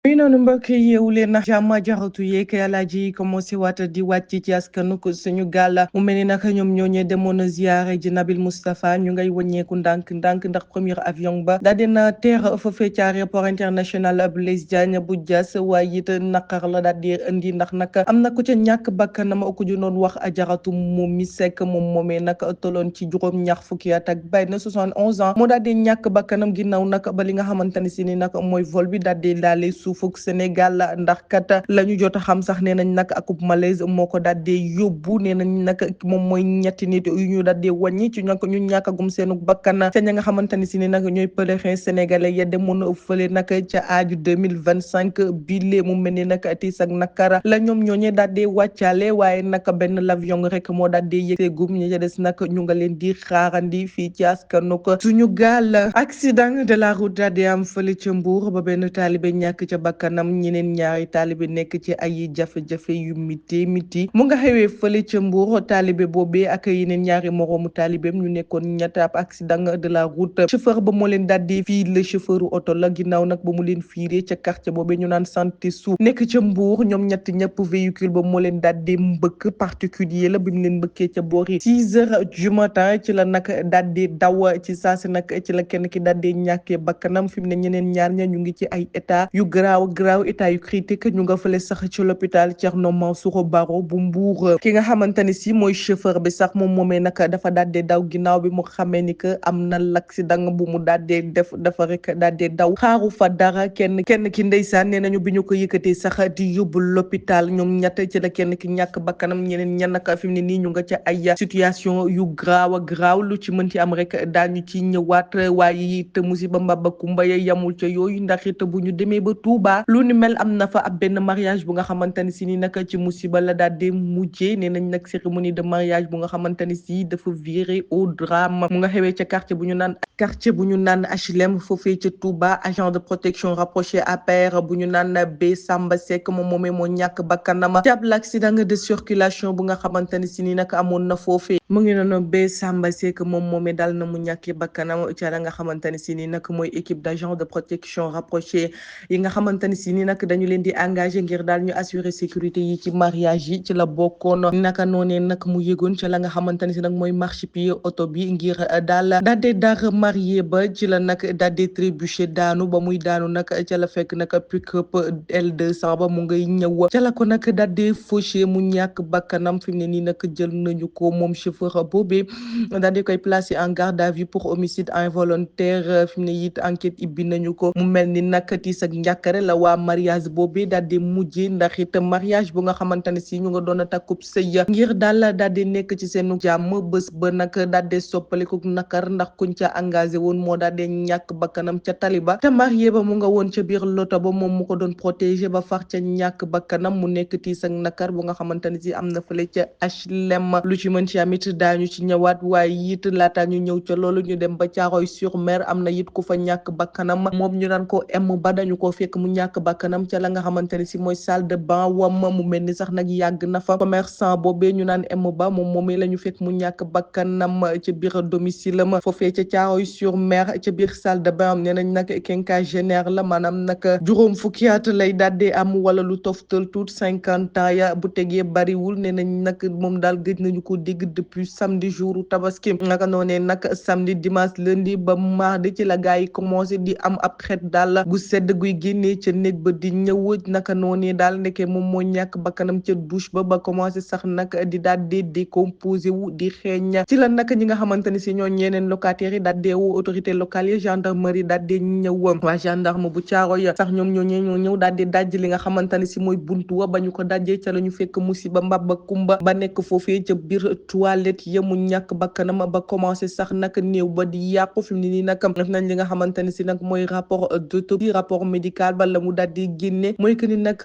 muy noonu mbokk yi yeewu leen na jàmm jaxatu yeeg alaaji yi commencé waat di wàcc ci askanu ko suñu gaal mu mel ni nag ñoom ñooñee demoon a ziyaare ji Nabil Moustapha ñu ngay wàññeeku ndànk ndax premier avion ba daa dina teer foofee ca aéroport international Blaise Diagne bu Diass waaye it naqar la daal di indi ndax nag am na ku ca ñàkk bakkanam ku ju doon wax ajaratu Momy Seck moom moomee nag tolloon ci juróom ñaar fukki at ak bay na 71 ans moo daal di ñàkk bakkanam ginnaaw nag ba li nga xamante ne si ni nag mooy vol bi daal di laale suufuk Sénégal ndax kat la ñu jot a xam sax nee nañ nag akub malaise moo ko daal di yóbbu nee nañ nag moom mooy ñetti nit yu ñu daal di wàññi ci ñàkk ñu ñàkkagum seenu bakkan ca ña nga xamante ne si ni nag ñooy pèlerin sénégalais ya demoon fële nag ca aaju 2025 bile mu mel ni nag tiis ak nakara la ñoom ñooñee daal di wàccaale waaye nag benn l'avion rek moo daal di yëgseegum ñi ca des nag ñu nga leen di xaarandi fii ci askanu ko suñu gaal accident de la route daal di am fële ca Mbour ba benn taalibe ñàkk ca bakkanam ñeneen ñaari taalibe nekk ci ay jafe-jafe yu miti mu nga xewee fële ca Mbour taalibe boobee ak yeneen ñaari moroomu taalibeem ñu nekkoon ñett ab accident de la route chauffeur ba moo leen daal di fii le chauffeur oto la ginnaaw nag ba mu leen fiiree ca quartier boobee ñu naan santé su nekk ca Mbour ñoom ñëpp véhicule ba moo leen daal di mbëkk particulier la bi mu leen mbëkkee ca boori 6 heures du matin ci la nag daal di daw ci saasi nag ci la kenn ki daal di ñàkkee bakkanam fi mu ne ñeneen ñaar ña ñu ngi ci ay état yu graaw état yu critique ñu nga fële sax ci l'hôpital Thierno Mansour Baro bu Mbour ki nga xamante ne si mooy chauffeur bi sax moom moomee nag dafa daal di daw ginnaaw bi mu xamee ni que am na l'accident bu mu daal di def dafa rek daal di daw xaaru fa dara kenn ki ndeysaan nee nañu bi ñu ko yëkkatee sax di yóbbu l'hôpital ñoom ñett ci la kenn ki ñàkk bakkanam ñeneen ñan nag fi mu ne nii ñu nga ca ay situation yu graaw lu ci mën ci am rek daañu ci ñëwaat waaye it musiba mbaba kumba ya yamul ca yooyu ndax it bu ñu demee ba Touba lu ni mel am na fa ab benn mariage bu nga xamante ne si ni nag ci musiba la daal di mujjee nee nañ nag cérémonie de mariage bu nga xamante ne si dafa viré au drame mu nga xewee ca quartier bu ñu naan HLM foofee ca Touba agent de protection rapproché APR bu ñu naan B Samba Seck moom moomee moo ñàkk bakkanam ci ab l'accident de circulation bu nga xamante ne si ni nag amoon na foofee mu ngi noonu B Samba Seck moom moomee daal na mu ñàkkee bakkanam ci la nga xamante ne si ni nag mooy équipe d'agent de protection rapproché yi nga xamante ne si ni nag dañu leen di engagé ngir daal ñu assurer sécurité yi ci mariage yi ci la bokkoon naka noonee nag mu yëgoon ci la nga xamante ne si nag mooy marchepied oto bi ngir daal di dar marié ba ci la nag daal di trébuché daanu ba muy daanu nag ca la fekk nag pick-up L200 ba mu ngay ñëw ca la ko nag daal di fauché mu ñàkk bakkanam fi mu ne nii nag jël nañu ko moom chauffeur boobee daal di koy placé en garde à vue pour homicide involontaire fi mu ne it enquête ibbi nañu ko mu mel ni nag tiis ak njàkkare la waa mariage boobee daal di mujjee ndax it mariage bu nga xamante ne si ñu nga doon a takkub sëy ngir daal di nekk ci seenu jàmm bés ba nag daal di soppaliku nakar ndax kuñ ca engagé woon moo daal di ñàkk bakkanam ca taliba te marié ba mu nga woon ca biir loto ba moom mu ko doon protégé ba far ca ñàkk bakkanam mu nekk tiis ak nakar bu nga xamante ne si am na fële ca HLM lu ci mën ci amit daañu ci ñëwaat waaye it laata ñu ñëw ca loolu ñu dem ba Thiaroye sur Mer am na it ku fa ñàkk bakkanam moom ñu naan ko M ba dañu ko fekk mu ñàkk bakkanam ca la nga xamante ne si mooy salle de bain wam mu mel ni sax nag yàgg na fa commerçant boobee ñu naan M ba moom moomee la ñu fekk mu ñàkk bakkanam ca biir domicile am foofee ca Thiaroye sur Mer ca biir salle de bain am nee nañ nag quinquagénaire la maanaam nag juróom fukki at lay daal di am wala lu toftal tuut 50 ans ya bu tegee bariwul nee nañ nag moom daal gëj nañu ko dégg depuis samedi jouru tabaski naka noonee nag samedi dimanche lundi ba mardi ci la gaa yi commencé di am ab xeet daal gu sedd guy génnee ca néeg ba di ñëw naka noonee daal ndeke moom moo ñàkk bakkanam ca douche ba commencé sax nag di daal di décomposé wu di xeeñ ci la nag ñi nga xamante ne si ñoo ñeneen locataires yi daal di woo autorité locale yi gendarmerie daal di ñëw waa gendarme bu Thiaroye sax ñoom ñoo ñëw daal di daj li nga xamante ne si mooy buntu wa ba ñu ko dajee ca la ñu fekk musiba mbaba kumba ba nekk foofee ca biir toilette ya mu ñàkk bakkanam ba commencé sax nag néew ba di yàqu fi mu ne nii nag def nañ li nga xamante ne si nag mooy rapport d'autopsie rapport médical ba la mu daal di génne mooy que ni nag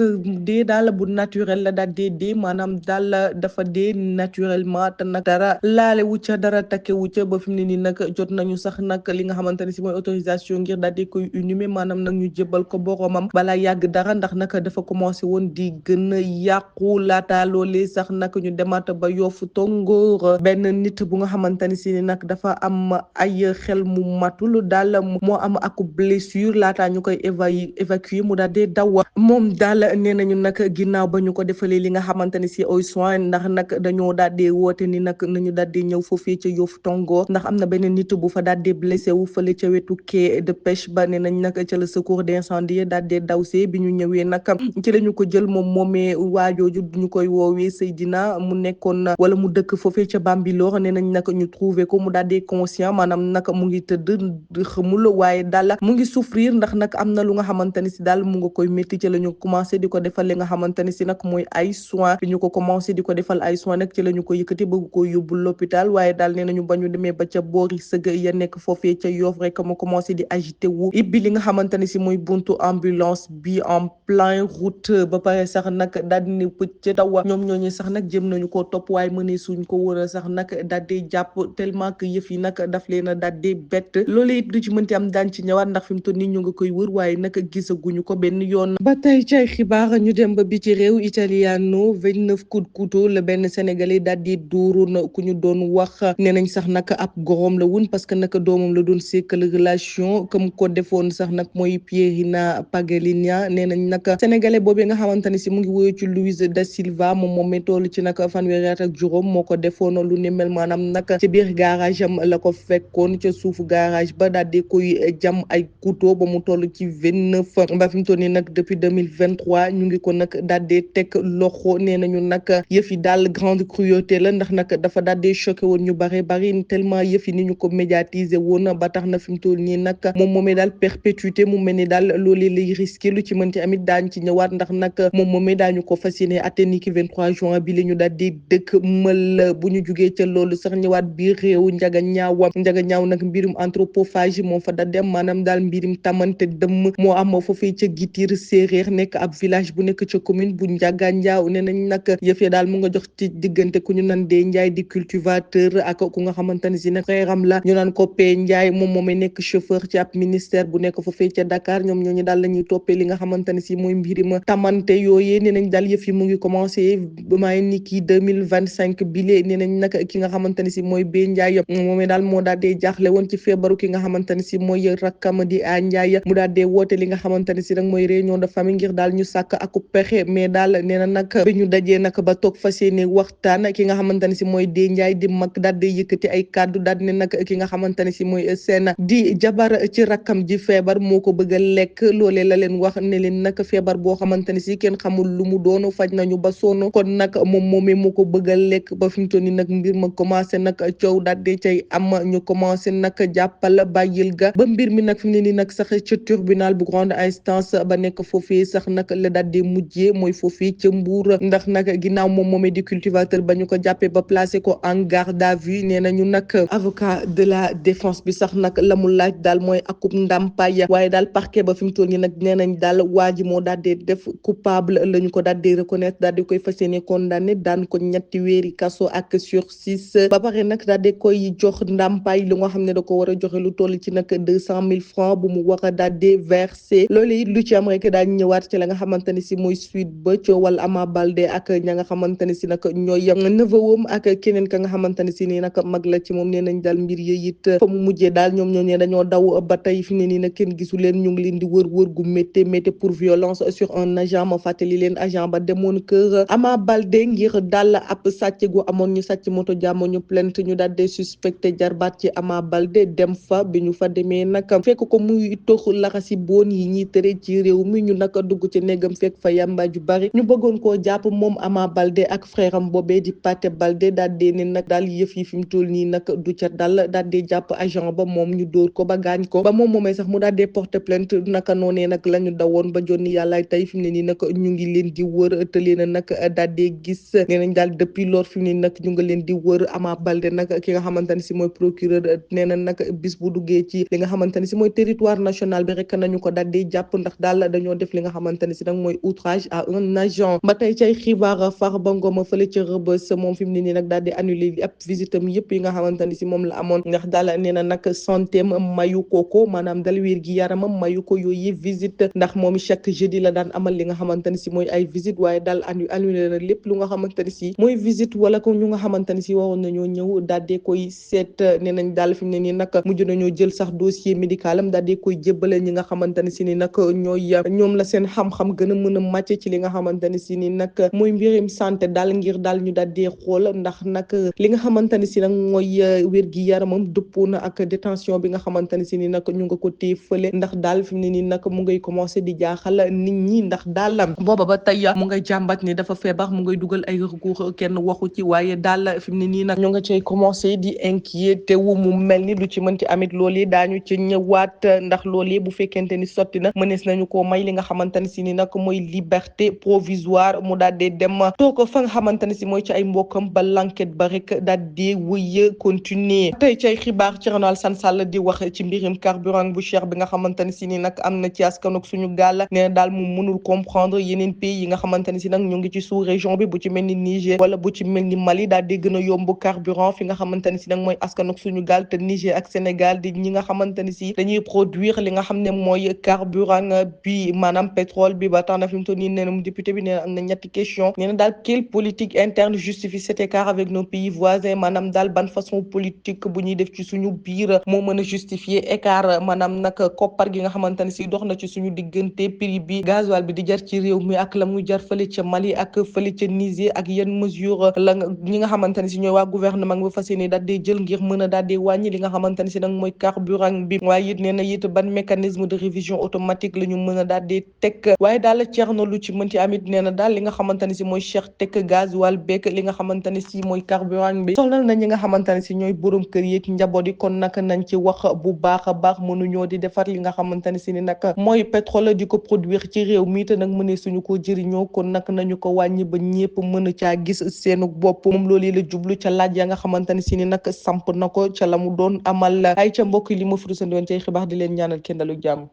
dee daal bu naturel la daal di dee maanaam daal dafa dee naturellement te nag dara laale wu ca dara takke wu ca ba fi mu ne nii nag jot nañu sax nag li nga xamante ne si mooy autorisation ngir daal di koy inhumer maanaam nag ñu jébal ko boromam balaa yàgg dara ndax nag dafa commencé woon di gën a yàqu laata loolee sax nag ñu demaat ba Yoff tongoor benn nit bu nga xamante ne si nag dafa am ay xel mu matul daal moo am ak blessure laata ñu koy évacuer évacuer mu daal di daw moom daal nee nañu nag ginnaaw ba ñu ko defalee li nga xamante ni si ay soins ndax nag dañoo daal di woote ni nag nañu daal di ñëw foofee ca Yoff Tongoor ndax am na benn nit bu fa daal di blessé wu fële ca wetu quai de pêche ba nee nañ nag ca la secours d'incendie daal di dawsee bi ñu ñëwee nag ci la ñu ko jël moom moomee waajooju ñu koy woowee Seydina mu nekkoon wala mu dëkk foofee ca Bambilor nee nañ nag ñu trouvé ko mu daal di conscient maanaam nag mu ngi tëdd xamul waaye daal mu ngi souffrir ndax nag am na lu nga xamante ni si daal mu nga koy métti ci la ñu commencé di ko defal li nga xamante ni si nag mooy ay soins bi ñu ko commencé di ko defal ay soins nag ci la ñu ko yëkkati bëgg ko yóbbu l'hôpital waaye daal nee nañu ba ñu demee ba ca boori sëg ya nekk foofee ca Yoff rek mu commencé di agité wu ibbi li nga xamante ni si mooy buntu ambulance bi en plein route ba pare sax nag daal di ne pëcc daw ñoom ñooñu sax nag jëm nañu koo topp waaye mënee suñ ko wër a sax nag daal di jàpp tellement que yëf yi nag daf leen a daal di bett loolu it du ci mënti am daan ci ñëwaat ndax fi mu toll nii ñu nga koy wër waaye nag gisaguñu ko benn yoon. ba tey ci ay xibaar ñu dem ba bi ci réew Italiano 29 coups de couteau la benn sénégalais daal di dóoroon ku ñu doon wax nee nañ sax nag ab gorom la woon parce que nag doomam la doon sekkal relation comme ko defoon sax nag mooy Pierina Pagellina nee nañ nag sénégalais boobee nga xamante ne si mu ngi woyoo ci Luis da Silva moom mi toll ci nag fanweeri at ak juróom moo ko defoon lu ni mel maanaam nag ci biir garage am la ko fekkoon ca suufu garage ba daal di koy jam ay couteau ba mu toll ci 29 ba fi mu toll nii nag depuis 2023 ñu ngi ko nag daal di teg loxo nee nañu nag yëf yi daal grande cruauté la ndax nag dafa daal di choqué woon ñu bare bari tellement yëf yi ni ñu ko médiatiser woon ba tax na fi mu toll nii nag moom moomee daal perpétuité mu mel ni daal loolee lay risqué lu ci mënti amit daañ ci ñëwaat ndax nag moom moomee daañu ko fas yéene atte ni ki 23 juin bi la ñu daal di dëkk mël bu ñu jugee ca loolu sax ñëwaat biir réew njaga ñaaw nag mbirum anthropophage moom fa da dem maanaam daal mbirum tamante dëmm moo am foofee ca Gitir Séeréer nekk ab village bu nekk ca commune bu Njaga Njaaw nee nañ nag yëfee daal mu nga jox ci diggante ku ñu naan dee Njaay di cultivateur ak ku nga xamante ne si nag xeeram la ñu naan ko Pee Njaay moom moomee nekk chauffeur ci ab ministère bu nekk foofee ca Dakar ñoom ñooñu daal la ñuy toppee li nga xamante ne si mooy mbirima tamante yooyee nee nañ daal yëf yi mu ngi commencé maay ni ki 2025 bile nee nañ nag ki nga xamante ne si mooy Bee Njaay moomee daal moo daal dee jaaxle woon ci feebaru ki nga xamante ne si mooy rakkam di A Njaay mu daal dee woote li nga xamante ne si nag mooy réunion de famille ngir daal ñu sàkk ak pexe mais daal nee na nag bi ñu dajee nag ba toog fas yéene waxtaan ki nga xamante ne si mooy Dee Njaay di mag daal dee yëkkati ay kàddu daal ne nag ki nga xamante ne si mooy seen di jabar ci rakkam ji feebar moo ko bëgg a lekk loolee la leen wax ne leen nag feebar boo xamante ne si kenn xamul lu mu doon faj nañu ba sonn kon nag moom moomee moo ko bëgg a lekk ba fi mu toll nii nag mbir ma commencé nag coow daal di cay am ñu commencé nag jàppal bàyyil ga ba mbir mi nag fi mu ne nii nag sax ca tribunal bu grande instance ba nekk foofii sax nag la daal di mujjee mooy foofii ca Mbuur ndax nag ginnaaw moom moomee di cultivateur ba ñu ko jàppee ba placé ko en garde à vue nee nañu nag avocat de la défense bi sax nag la mu laaj daal mooy akub ndàmpaay waaye daal parquet ba fi mu toll nii nag nee nañ daal waa ji moo daal di def coupable la ñu ko daal di reconnaître daal di koy fas yéene condamné daan ko ñetti weeri kaso ak sursis ba pare nag daal di koy jox ndàmpaay lu nga xam ne da ko war a joxe lu toll ci nag 200 000 francs bu mu war a daal di versé loolu it lu ci am rek daal ñëwaat ci la nga xamante ne si mooy suite ba coowal Ama Baldé ak ña nga xamante ne si nag ñooy neveuwam ak keneen ka nga xamante ne si nii nag mag la ci moom nee nañ daal mbir yi it fa mu mujjee daal ñoom ñoo dañoo daw ba tey fi ne nii nag kenn gisu leen ñu ngi leen di wër gu métti pour violence sur un agent ma fàttali leen agent ba demoon kër Ama Baldé ngir daal ab sàcc gu amoon ñu sàcc moto jàmm ñu plainte ñu daal di suspecté jarbaat ci Ama Baldé dem fa bi ñu fa demee nag fekk ko muy tox laxasi boon yi ñuy tere ci réew mi ñu nag dugg ci néegam fekk fa yamba ju bari ñu bëggoon koo jàpp moom Ama Baldé ak frère am boobee di Pathé Baldé daal di ne nag daal yëf yi fi mu toll nii nag du ca dal daal di jàpp agent ba moom ñu dóor ko ba gaañ ko ba moom moomee sax mu daal di porter plainte naka noonee nag la ñu dawoon ba jonni yàlla tey fi mu ne nii nag ñu ngi leen di wër te leen nag daal di gis nee nañ daal depuis lors fi mu ne nii nag ñu ngi leen di wër Ama Baldé nag ki nga xamante ne si mooy procureur nee na nag bis bu duggee ci li nga xamante ne si mooy territoire national bi rek nañu ko daal di jàpp ndax daal dañoo def li nga xamante ne si nag mooy outrage à un agent ba tey cay xibaar Farba Ngom fële ca Rebeuss moom fi mu ne nii nag daal di annulé ab visite am yëpp yi nga xamante ne si moom la amoon ndax daal nee na nag santé mayu ko maanaam dal wér gi yaramam mayu ko yooyu visite ndax moom chaque jeudi la daan amal li nga xamante ne si mooy ay visite waaye daal annulé na lépp lu nga xamante ne si mooy visite wala ko ñu nga xamante ne si waroon nañoo ñëw daal di koy seet nee nañ daal fi mu ne nii nag mujj nañoo jël sax dossier médical am daal di koy jébbale ñi nga xamante ne si ni nag nag ñoom la seen xam-xam gën a mën a màcc ci li nga xamante ne si ni nag mooy mbirim santé daal ngir daal ñu daal di xool ndax nag li nga xamante ne si nag mooy wér gi yaramam dëppoo na ak détention bi nga xamante ne si ni nag ñu nga ko téye fële ndax daal fi mu ne nii nag mu ngay commencé di jaaxal nit ñi ndax daal booba ba tey mu ngay jàmbat ni dafa feebar mu ngay dugal ay recours kenn waxu ci waaye daal fi mu ne nii nag ñu nga cay commencé di inquiété wu mu mel ni lu ci mënti amit loolu yi daañu ci ñëwaat ndax loolu yi bu fekkente ni sotti na mënees nañu ko may li nga xamante ne si ni nag mooy liberté provisoire mu daal di dem toog fa nga xamante ne si mooy ci ay mbokkam ba l'enquête ba rek daal di wëy continuer tey ci ay xibaar Thierno Alassane Sall di wax ci mbirim carburant bu cher bi nga xamante ne si ni nag am na ci askanug suñu gaal nee na daal mu mënul comprendre yeneen pays yi nga xamante ne si nag ñu ngi ci sous région bi bu ci mel ni Niger wala bu ci mel ni Mali daal di gën a yomb carburant fi nga xamante ne si nag mooy askanug suñu gaal te Niger ak Sénégal di ñi nga xamante ne si dañuy produire li nga xam ne mooy carburant bi maanaam pétrole bi ba tax na fi mu toll nii nee na député bi nee na am na ñetti question nee na daal quelle politique interne justifie cet écart avec nos pays voisins maanaam daal ban façon politique bu ñuy def ci suñu biir moo mën a justifier écart maanaam nag koppar gi nga xamante ne si dox na ci suñu diggante prix bi gasoil bi di jar ci réew mi ak la muy jar fële ca Mali ak fële ca Niger ak yan mesure la ñi nga xamante ne si ñooy waa gouvernement bi fas yéene daal di jël ngir mën a daal di wàññi li nga xamante ne si nag mooy carburant bi waaye it nee na it ban mécanisme de révision automatique la ñu mën a daal di teg waaye daal Thierno lu ci mënti amit nee na daal li nga xamante ne si mooy cher teg gasoil beeg li nga xamante ne si mooy carburant bi soxlal na ñi nga xamante ne si ñooy borom kër yeeg njaboot yi kon nag nañ ci wax bu baax a baax mënuñoo di defar li nga xamante ne si ni nag mooy pétrole di ko produire ci réew mi te nag mënee suñu ko jëriñoo kon nag nañu ko wàññi ba ñëpp mën a caa gis seenu bopp moom loolu la jublu ca laaj ya nga xamante ne si ni nag samp na ko ca la mu doon amal ay ca mbokk yi li ma furusandi woon ci xibaar di leen ñaanal kenn dalu jàmm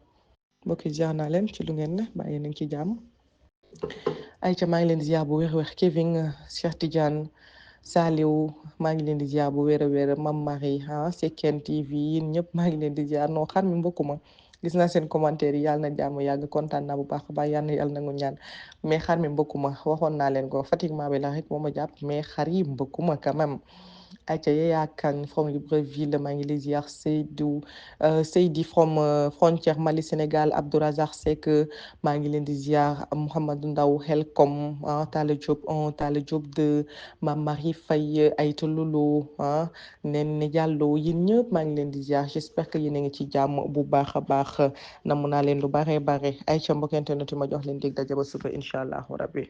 mbokk yi jaar naa leen ci lu ngeen ne bàyyi nañ ci jàmm ay ca maa ngi leen di ziar bu wér-wér Kevin Cheikh Tidiane Saliou maa ngi leen di ziar bu wér a wér Mam Marie Sekken TV yéen ñëpp maa ngi leen di ziar noo xar mi mbokkuma gis naa seen commentaire yi yàlla na jàmm yàgg kontaan naa bu baax a baax yàlla nangu ñaan mais xar mi mbokkuma waxoon naa leen ko fatiguement bi la rek moo ma jàpp mais xar yi mbokkuma quand même ayca Yaya Kane from Libreville maa ngi lay ziar Seydi from frontière Mali Sénégal Abdourazak Seck maa ngi leen di ziar Mouhamadou Ndaw Helcom Talla Diop de Mame Marie Faye Aïta Lolo Nene Diallo yéen ñëpp maa ngi leen di ziar j'espère que yéen a ngi ci jàmm bu baax a baax namu naa leen lu bare bare ayca mbokk internet ma jox leen dig daje ba suba incha allahu rabbi